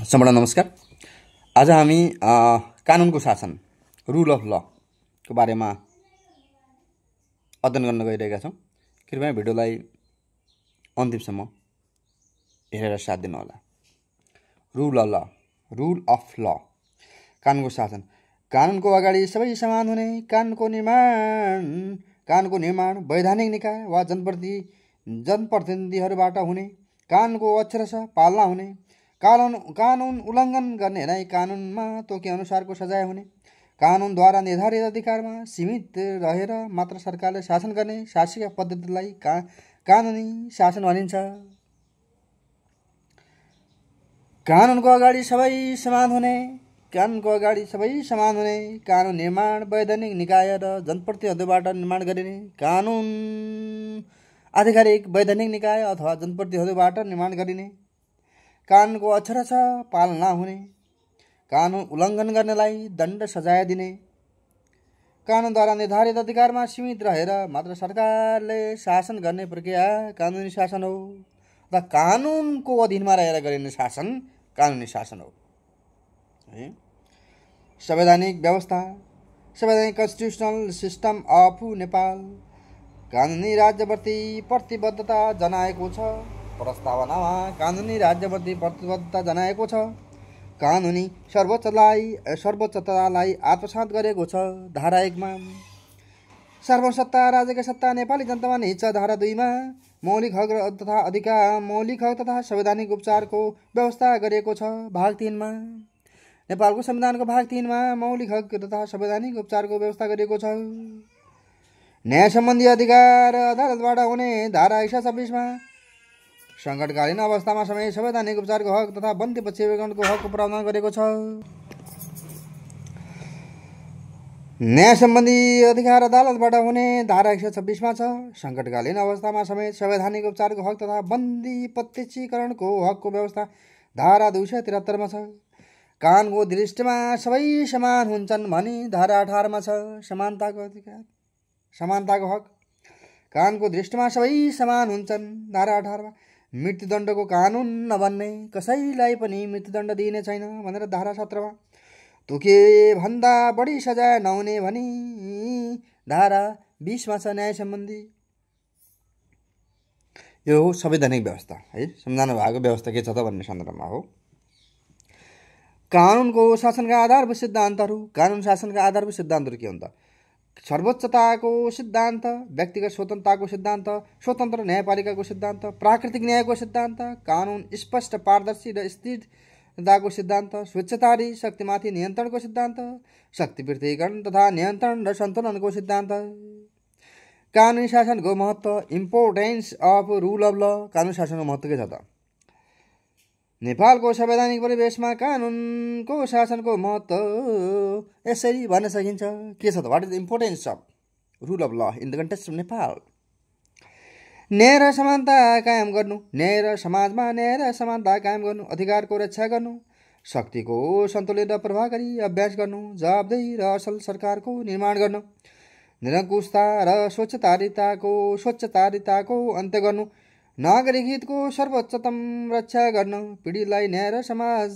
सम्पूर्ण नमस्कार। आज हामी कानुनको शासन रुल अफ ल को बारेमा अध्ययन गर्न गइरहेका छौँ। कृपया भिडियोलाई अन्तिमसम्म हेरेर साथ दिनुहोला। रुल अफ ल कानुनको शासन। कानुनको अगाडि सबै समान हुने। कानुनको निर्माण वैधानिक निकाय वा जनप्रतिनिधिहरूबाट हुने। कानुनको अक्षरशः पालना हुने। कानुन उल्लङ्घन गर्नेलाई कानुनमा तोके अनुसारको सजाय हुने। कानुनद्वारा निर्धारित अधिकारमा सीमित रहेर मात्र सरकारले शासन गर्ने शासकीय पद्धतिलाई कानुनी शासन भनिन्छ। कानुनको अगाडि सबै समान हुने। कानुन निर्माण वैधानिक निकाय र जनप्रतिनिधिहरूबाट निर्माण गरिने। कानुन आधिकारिक वैधानिक निकाय अथवा जनप्रतिनिधिहरूबाट निर्माण गरिने। कानुनको अक्षरशः पालना हुने। कानुन उल्लङ्घन गर्नेलाई दण्ड सजाय दिने। कानुनद्वारा निर्धारित अधिकारमा सीमित रहेर मात्र सरकारले शासन गर्ने प्रक्रिया कानुनी शासन हो। र कानुनको अधीनमा रहेर गरिने शासन कानुनी शासन हो। संवैधानिक व्यवस्था। संवैधानिक कन्स्टिट्युसनल सिस्टम अफ नेपाल कानुनी राज्यप्रति प्रतिबद्धता जनाएको छ। प्रस्तावनामा कानुनी राज्यप्रति प्रतिबद्धता जनाएको छ। कानुनी सर्वोच्चतालाई आत्मसात गरेको छ। धारा 1 मा सार्वभौमसत्ता राज्यको सत्ता नेपाली जनतामा निहित छ। धारा 2 मा मौलिक हक तथा संवैधानिक उपचारको व्यवस्था गरिएको छ। भाग 3 मा नेपालको संविधानको भाग 3 मा मौलिक हक तथा संवैधानिक उपचारको व्यवस्था गरिएको छ। न्याय सम्बन्धी अधिकार अदालतबाट हुने। धारा 126 मा सङ्कटकालीन अवस्थामा समेत संवैधानिक उपचारको हक तथा बन्दी पक्षीकरणको हकको प्रावधान गरेको छ। न्याय सम्बन्धी अधिकार अदालतबाट हुने। धारा 126 मा छ। सङ्कटकालीन अवस्थामा समेत संवैधानिक उपचारको हक तथा बन्दी प्रत्यक्षीकरणको हकको व्यवस्था धारा 273 मा छ। कानुनको दृष्टिमा सबै समान हुन्छन् भनी धारा 18 मा छ। समानताको हक। कानुनको दृष्टिमा सबै समान हुन्छन्। धारा 18 मा मृत्युदण्डको कानुन नबन्ने कसैलाई पनि मृत्युदण्ड दिइने छैन भनेर धारा 17 मा। तोके भन्दा बढी सजाय नहुने भनी धारा 20 मा छ। न्याय सम्बन्धी यो हो संवैधानिक व्यवस्था है। संविधानमा भएको व्यवस्था के छ त भन्ने सन्दर्भमा हो। कानुनको शासनका आधारभूत सिद्धान्तहरू। कानुन शासनका आधारभूत सिद्धान्तहरू के हुन् त? सर्वोच्चताको सिद्धान्त, व्यक्तिगत स्वतन्त्रताको सिद्धान्त, स्वतन्त्र न्यायपालिकाको सिद्धान्त, प्राकृतिक न्यायको सिद्धान्त, कानुन स्पष्ट पारदर्शी र स्थिरताको सिद्धान्त, स्वेच्छाचारी शक्तिमाथि नियन्त्रणको सिद्धान्त, शक्ति पृथकीकरण तथा नियन्त्रण र सन्तुलनको सिद्धान्त। कानुनी शासनको महत्त्व। इम्पोर्टेन्स अफ रुल अफ ल। कानुनी शासनको महत्त्व के छ त? नेपालको संवैधानिक परिवेशमा कानुनको शासनको महत्त्व यसरी भन्न सकिन्छ। के छ त? What is the importance of rule of law in the context of Nepal? न्याय र समानता कायम गर्नु। न्याय र समाजमा न्याय र समानता कायम गर्नु। अधिकारको रक्षा गर्नु। शक्तिको सन्तुलित र प्रभावकारी अभ्यास गर्नु। जवाबदेही र असल सरकारको निर्माण गर्नु। निरङ्कुशता र स्वच्छतारिताको अन्त्य गर्नु। नागरिक हितको सर्वोच्चतम रक्षा गर्न। पीडितलाई न्याय र समाज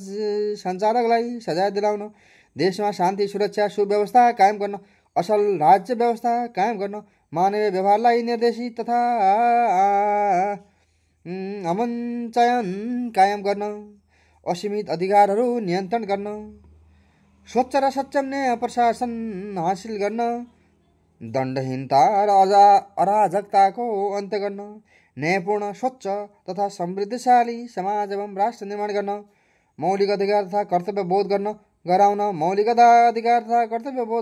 सञ्चालकलाई सजाय दिलाउन। देशमा शान्ति सुरक्षा सुव्यवस्था कायम गर्न। असल राज्य व्यवस्था कायम गर्न। मानवीय व्यवहारलाई निर्देशित तथा अमन चयन कायम गर्न। असीमित अधिकारहरू नियन्त्रण गर्न। स्वच्छ र सक्षम न्याय प्रशासन हासिल गर्न। दण्डहीनता र अराजकताको अन्त्य गर्न। न्यायपूर्ण स्वच्छ तथा समृद्धशाली समाज एवं राष्ट्र निर्माण गर्न। मौलिक अधिकार तथा कर्तव्य बोध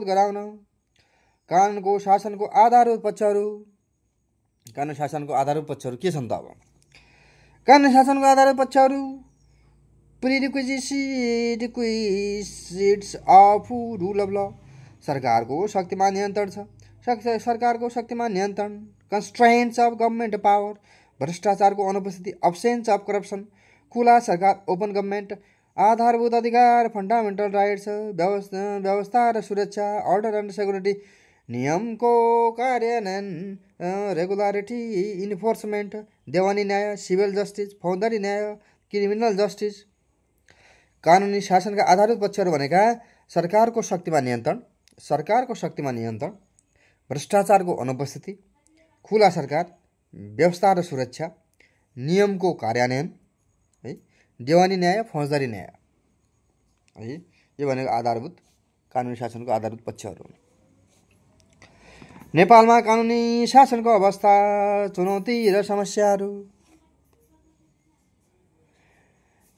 गराउन। कानुनको शासनको आधारभूत पक्षहरू। कानुन शासनको आधारभूत पक्षहरू के छन् त? अब कानुन शासनको आधारभूत पक्षहरू। प्रिरिक्विजिट्स अफ रुल अफ ल। सरकारको शक्तिमा नियन्त्रण छ। सरकारको शक्तिमा नियन्त्रण। Constraints of government power. भ्रष्टाचारको अनुपस्थिति। Absence of corruption. खुला सरकार ओपन गभर्मेन्ट। आधारभूत अधिकार फन्डामेन्टल राइट्स। व्यवस्था र सुरक्षा अर्डर एन्ड सेक्युरिटी। नियमको कार्यान्वयन रेगुलारिटी इन्फोर्समेन्ट। देवानी न्याय सिभिल जस्टिस फौजदारी न्याय क्रिमिनल जस्टिस। कानुनी शासनका आधारभूत पक्षहरू भनेका सरकारको शक्तिमा नियन्त्रण, भ्रष्टाचारको अनुपस्थिति, खुला सरकार, व्यवस्था र सुरक्षा, नियमको कार्यान्वयन है, देवानी न्याय, फौजदारी न्याय है, यो भनेको आधारभूत कानुनी शासनको आधारभूत पक्षहरू हुन्। नेपालमा कानुनी शासनको अवस्था, चुनौती र समस्याहरू।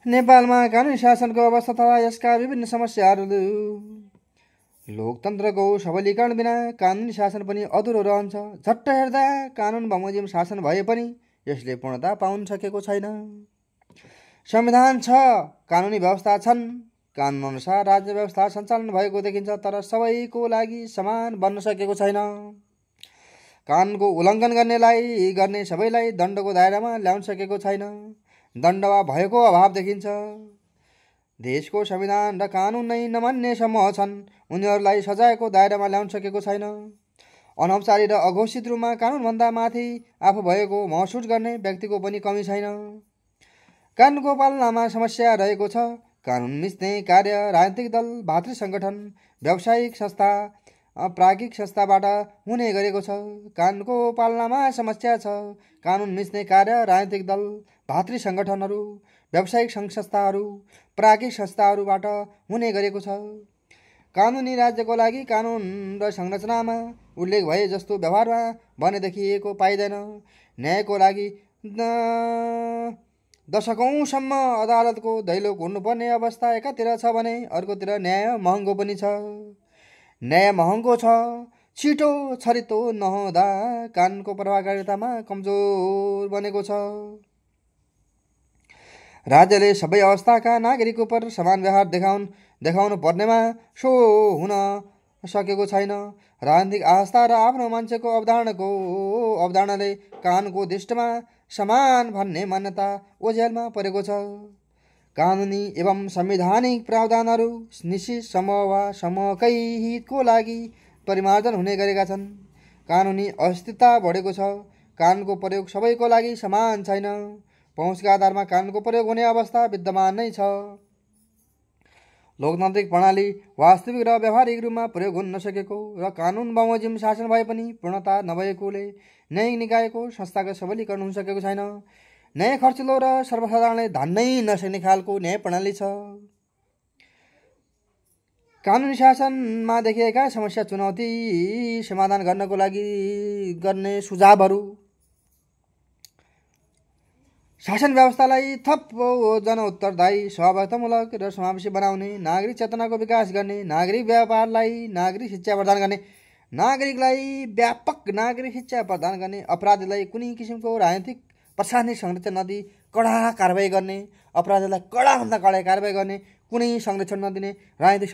नेपालमा कानुनी शासनको अवस्था तथा यसका विभिन्न समस्याहरू। लोकतन्त्रको सबलीकरण बिना कानुनी शासन पनि अधुरो रहन्छ। झट्ट हेर्दा कानुन बमोजिम शासन भए पनि यसले पूर्णता पाउन सकेको छैन। संविधान छ, कानुनी व्यवस्था छन्, कानुन अनुसार राज्य व्यवस्था सञ्चालन भएको देखिन्छ, तर सबैको लागि समान बन्न सकेको छैन। कानुनको उल्लङ्घन गर्ने सबैलाई दण्डको दायरामा ल्याउन सकेको छैन। दण्ड वा भएको अभाव देखिन्छ। देशको संविधान र कानुन नै नमान्ने समूह छन्, उनीहरूलाई सजायको दायरामा ल्याउन सकेको छैन। अनौपचारिक र अघोषित रूपमा कानुनभन्दा माथि आफू भएको महसुस गर्ने व्यक्तिको पनि कमी छैन। कानुनको पालनामा समस्या रहेको छ। कानुन मिच्ने कार्य राजनीतिक दल, भातृ सङ्गठन, व्यावसायिक संस्था, प्राज्ञिक संस्थाबाट हुने गरेको छ। कानुनको पालनामा समस्या छ। कानुन मिच्ने कार्य राजनीतिक दल, भातृ सङ्गठनहरू, व्यावसायिक सङ्घ संस्थाहरू, प्राज्ञिक संस्थाहरूबाट हुने गरेको छ। कानुनी राज्यको लागि कानुन र संरचनामा उल्लेख भए जस्तो व्यवहारमा भने देखिएको पाइँदैन। न्यायको लागि दशकौँसम्म अदालतको दैलो कुर्नुपर्ने अवस्था एकातिर छ भने अर्कोतिर न्याय महँगो पनि छ। न्याय महँगो छ, छिटो छरितो नहुँदा कानुनको प्रभावकारितामा कमजोर बनेको छ। राज्यले सबै अवस्थाका नागरिक उप समान व्यवहार देखाउनु पर्नेमा सो हुन सकेको छैन। राजनीतिक आस्था र आफ्नो मान्छेको अवधारणाले कानुनको दृष्टिमा समान भन्ने मान्यता ओझेलमा परेको छ। कानुनी एवं संवैधानिक प्रावधानहरू निश्चित समूह वा समूहकै हितको लागि परिमार्जन हुने गरेका छन्। कानुनी अस्थिरता बढेको छ। कानुनको प्रयोग सबैको लागि समान छैन। पहुँचका आधारमा कानुनको प्रयोग हुने अवस्था विद्यमान नै छ। लोकतान्त्रिक प्रणाली वास्तविक र व्यावहारिक रूपमा प्रयोग हुन नसकेको र कानुन बमोजिम शासन भए पनि पूर्णता नभएकोले न्यायिक निकायको संस्थागत सबलीकरण हुन सकेको छैन। न्याय खर्चिलो र सर्वसाधारणले धान्नै नसक्ने खालको न्याय प्रणाली छ। कानुनी शासनमा देखिएका समस्या, चुनौती समाधान गर्नको लागि गर्ने सुझावहरू। शासन व्यवस्थालाई थप जनउत्तरदायी, सहभागितामूलक र समावेशी बनाउने, नागरिक चेतनाको विकास गर्ने, नागरिक व्यापारलाई नागरिक शिक्षा प्रदान गर्ने, नागरिकलाई व्यापक नागरिक शिक्षा प्रदान गर्ने, अपराधीलाई कुनै किसिमको राजनीतिक प्रशासनिक संरक्षण नदिई कडा कारबाही गर्ने, अपराधीलाई कडाभन्दा कडा कारबाही गर्ने, कुनै संरक्षण नदिने, राजनीतिक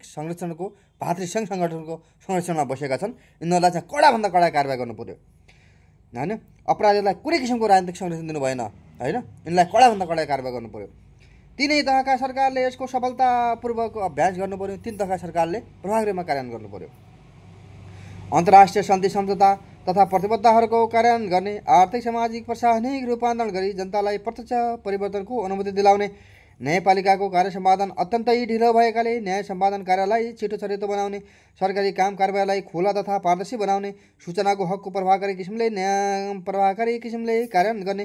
संरक्षणको भातृ सङ्घ सङ्गठनको संरक्षणमा बसेका छन्, यिनीहरूलाई चाहिँ कडाभन्दा कडा कारबाही गर्नु पर्यो होइन। अपराधीलाई कुनै किसिमको राजनीतिक संरक्षण दिनु भएन होइन, यिनलाई कडाभन्दा कडा कारबाही गर्नु पर्यो। तीनै तहका सरकारले यसको सफलतापूर्वक अभ्यास गर्नु पर्यो। तीन तहका सरकारले प्रभावी रूपमा कार्यान्वयन गर्नु पर्यो। अन्तर्राष्ट्रिय सन्धि सम्झौता तथा प्रतिबद्धताहरूको कार्यान्वयन गर्ने, आर्थिक सामाजिक प्रशासनिक रूपान्तरण गरी जनतालाई प्रत्यक्ष परिवर्तनको अनुभूति दिलाउने, न्यायपालिकाको कार्य सम्पादन अत्यन्तै ढिलो भएकाले न्याय सम्पादन कार्यलाई छिटो छरितो बनाउने, सरकारी काम कारबाहीलाई खुला तथा पारदर्शी बनाउने, सूचनाको हकको प्रभावकारी किसिमले कार्यान्वयन गर्ने,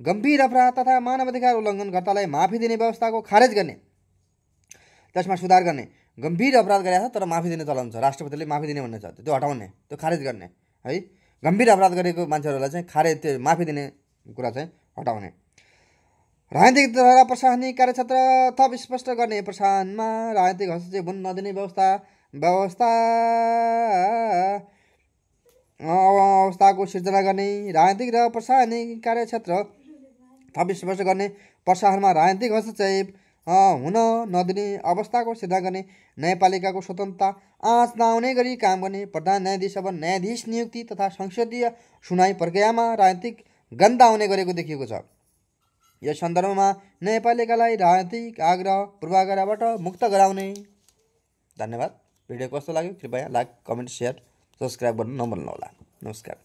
गम्भीर अपराध तथा मानवाधिकार उल्लङ्घनकर्तालाई माफी दिने व्यवस्थाको खारेज गर्ने, त्यसमा सुधार गर्ने। गम्भीर अपराध गरेको छ तर माफी दिने चलन छ, राष्ट्रपतिले माफी दिने भन्ने छ, त्यो हटाउने, त्यो खारेज गर्ने है। गम्भीर अपराध गरेको मान्छेहरूलाई चाहिँ त्यो माफी दिने कुरा चाहिँ हटाउने। राजनीतिक तथा प्रशासनिक कार्यक्षेत्र थप स्पष्ट गर्ने, प्रशासनमा राजनीतिक हस्तक्षेप हुन नदिने अवस्थाको सिर्जना गर्ने, राजनीतिक र प्रशासनिक कार्यक्षेत्र थप स्पष्ट गर्ने, प्रशासनमा राजनीतिक हस्तक्षेप हुन नदिने अवस्थाको सिर्जना गर्ने, न्यायपालिकाको स्वतन्त्रता आँच नआउने गरी काम गर्ने, प्रधान न्यायाधीश अब न्यायाधीश नियुक्ति तथा संसदीय सुनाई प्रक्रियामा राजनीतिक गन्ध आउने गरेको देखिएको छ। यस सन्दर्भमा न्यायपालिकालाई राजनीतिक आग्रह पूर्वाग्रहबाट मुक्त गराउने। धन्यवाद। भिडियो कस्तो लाग्यो कृपया लाइक, कमेन्ट, सेयर, सब्सक्राइब गर्न नभुल्नुहोला। नमस्कार।